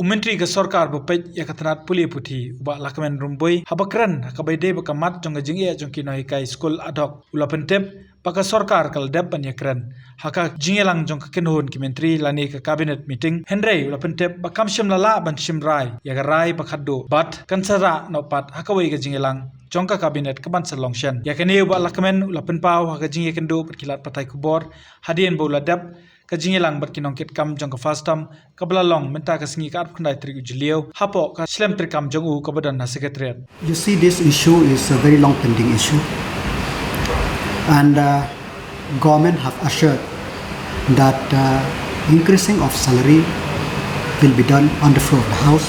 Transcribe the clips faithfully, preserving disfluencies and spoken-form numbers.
U Myntri ka Sorkar ba peit ïa ka tnat pule puthi, u Bah Lahkmen Rymbui, haba kren ha kaba ïadei bad ka mat jong ka jingeh jong ki nonghikai skul ad hoc, u la pyntip ba ka sorkar ka la dep ban ïakren ha ka jingïalang jong ka kynhun ki myntri lane ka cabinet meeting, hynrei u la pyntip ba kam shym la lah ban shim rai ïa ka rai ba khatduh bad kan sa rah noh pat ha kawei ka jingïalang jong ka cabinet ka ban sa long shen. Ïa kane u Bah Lahkmen u la pynpaw ha ka jingïakynduh bad ki lad pathai khubor hadien ba u la dep ka jingïalang bad ki nongkitkam jong ka FASTOM kaba la long mynta ka sngi ka arphew khyndai tarik u Jylliew hapoh ka shlem treikam jong u kaba don ha Secretariat. You see, this issue is a very long pending issue, and uh, government have assured that uh, increasing of salary will be done on the floor of the house,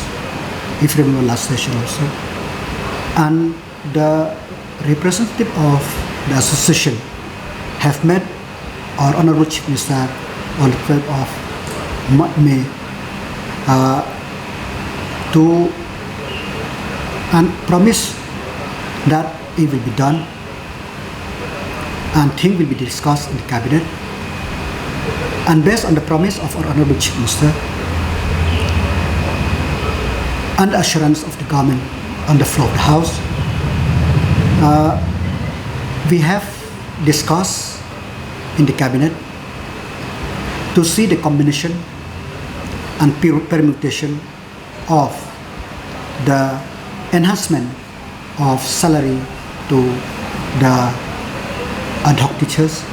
if you remember last session also. And the representative of the association have met our Honorable Chief Minister on the twelfth of Ma- May uh, to and promise that it will be done and thing will be discussed in the cabinet. And based on the promise of our Honorable Chief Minister and the assurance of the government on the floor of the House, uh, we have discussed in the cabinet to see the combination and per- permutation of the enhancement of salary to the ad hoc teachers.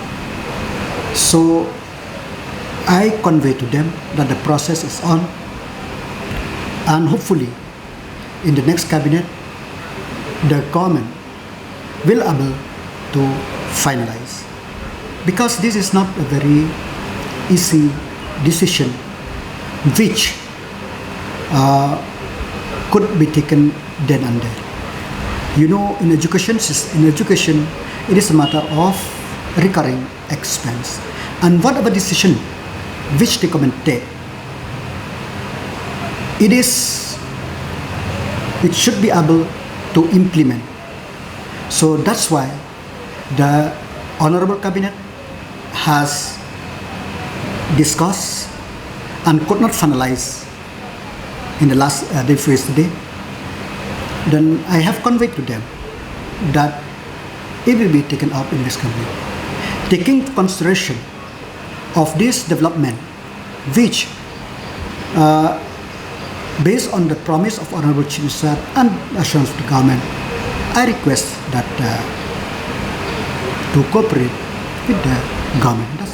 So I convey to them that the process is on, and hopefully in the next cabinet, the government will able to finalize, because this is not a very easy decision which uh, could be taken then and there. You know, in education, sys- in education, it is a matter of recurring expense, and whatever decision which the government take, it is it should be able to implement. So that's why the Honorable Cabinet has discussed and could not finalize in the last uh, day, yesterday. Then I have conveyed to them that it will be taken up in this committee. Taking consideration of this development, which uh, based on the promise of Honorable Chief Minister and assurance of the government, I request that uh, to cooperate with the government. That's